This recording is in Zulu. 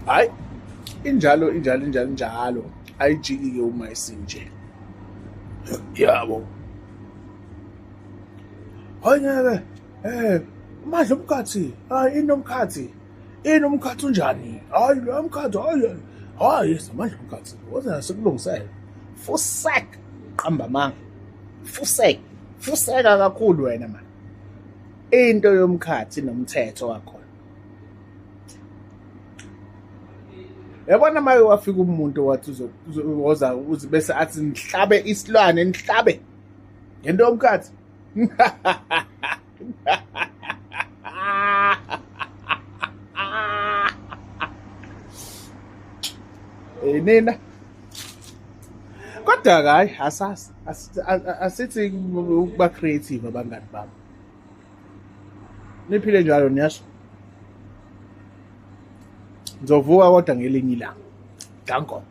Hayi, injalo injalo injalo injalo, ayijiki-ke uma isinje. Yabo, hayi ngeke, mandla omkhathi, hayi inomkhathi, inomkhathi unjani? Hayi lo mkhathi, hayi hayi, samandla omkhathi, woza sikulungisele. Fusek, qamba amanga, fusek, fuseka kakhulu wena man. Into yomkhathi nomthetho wakhona. Yabona make wafika umuntu wathi uzoza bese athi nihlabe isilwane, nihlabe ngento yomkhathi. Nina kodwa hayi, asazi, asithi ukuba creative abangani bami. Niphile njalo, niyasho. Ngizovuka kodwa ngelinye ilanga. Danko.